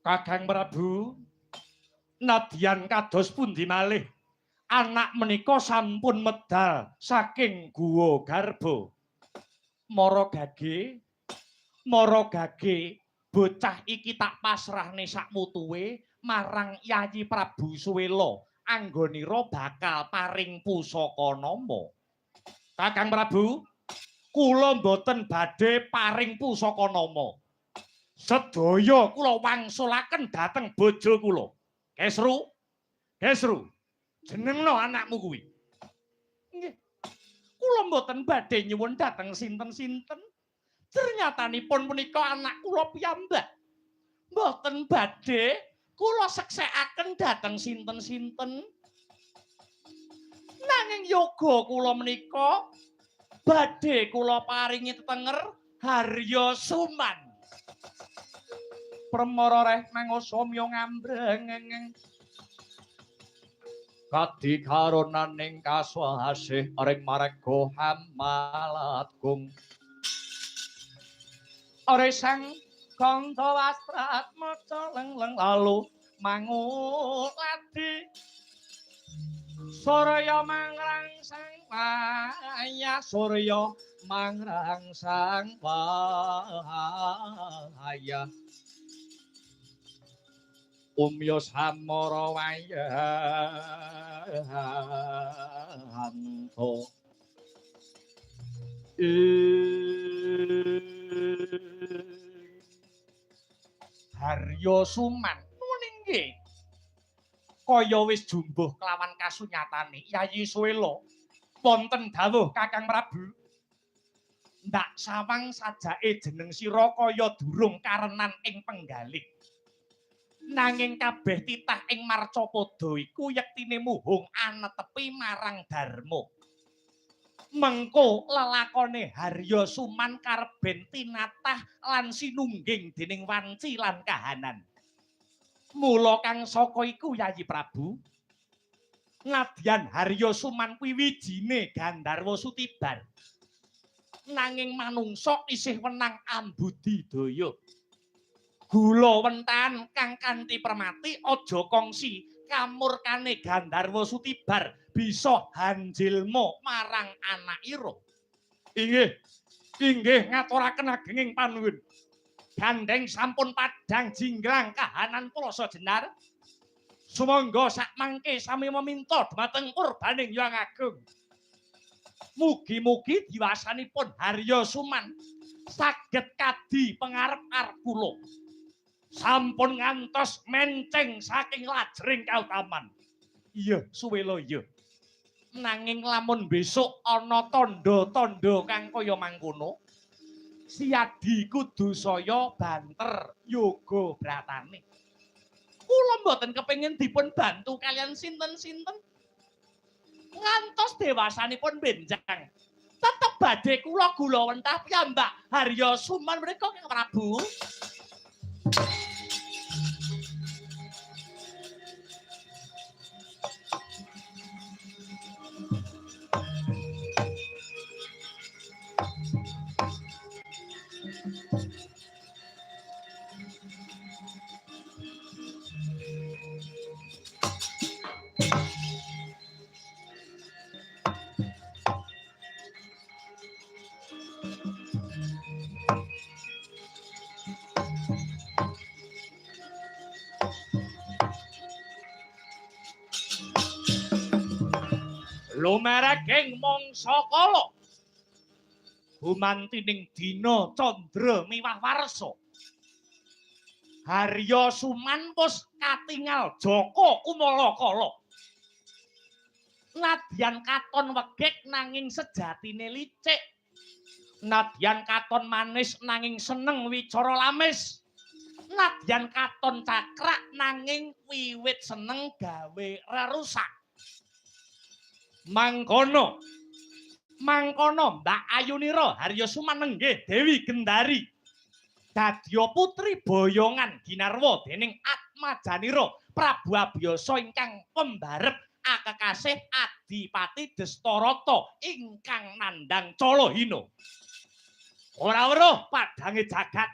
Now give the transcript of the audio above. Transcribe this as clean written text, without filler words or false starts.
Kakang Prabu, nadyan kados pundi malih anak menika sampun medal saking Guwa Garba. Mara gage, mara gage, bocah iki tak pasrahne sakmutuwe marang Yayi Prabu Suwela anggonira bakal paring pusaka nama. Kakang Prabu, kula mboten badhe paring pusaka nama. Sedaya kula wangsulaken dhateng bojo kula. Kesru, Kesru, jenengno anakmu kuwi. Nggih. Kula mboten badhe nyuwun dhateng sinten-sinten. Ternyatanipun punika anak kula piyambak. Mboten badhe kula seksekaken dhateng sinten-sinten. Nanging yoga kula menika badhe kula paringi tetenger Harya Suman. Permara reh mangosomya ngambreng kadi karonaning kaswasih ring marga hamalatgung. Ore sang kantha wastrat maca leng-leng lalu manguladi surya mangrangsang wayah, surya mangrangsang wayah. Umya samara wayanto Harya Suman nuwun inggih. Kaya wis jumbuh kelawan kasunyatane Yayi Suwela. Wonten dawuh Kakang Prabu, ndak sawang sajake jeneng sira kaya durung karenan ing penggalih. Nanging kabeh titah ing marcapada iku yektine muhung anetepi marang dharma. Mengko lelakone Harya Suman karep ben tinatah lan sinungging dening wanci lan kahanan. Mula kang saka iku Yayi Prabu, nadyan Harya Suman kuwi wijine Gandharwa Sutibar. Nanging manungsa isih wenang ambudidaya. Gula wentahan kang kanthi permati aja kongsi kamurkane Gandharwa Sutibar bisa hanjilma marang anakira. Inggih, inggih ngaturaken agenging panuwun. Gandeng sampun padhang jinggrang kahanan Pulasa Jenar. Sumangga sakmangke sami meminta dhumateng kurbaning Hyang Agung. Mugi-mugi diwasanipun Harya Suman saged kadi pengarep-arep kula. Sampun ngantos menceng saking lajering kautaman. Iya, Suwela iya. Nanging lamun besok ana tandha-tandha kang kaya mangkono, siadi kudu saya banter yoga bratane. Kula mboten kepengin dipun bantu kalian sinten-sinten. Ngantos dewasanipun benjang, tetep badhe kula gula wentah piyambak Harya Suman menika Kang Prabu. Lumereking mangsa kala gumantining dina candra miwah warsa, Harya Suman wis katingal Jaka Kumalakala. Nadyan katon wegek nanging sejatine licik. Nadyan katon manis nanging seneng wicara lamis. Nadyan katon cakrak nanging wiwit seneng gawe rerusak. Mangkono, mangkono Mbak Ayunira Harya Suman nenggih Dewi Gendari dadya putri boyongan ginarwa dening Atmajanira Prabu Abiyasa ingkang pembarep akekasih Adipati Destarata ingkang nandhang Calahina. Ora weruh padhange jagat.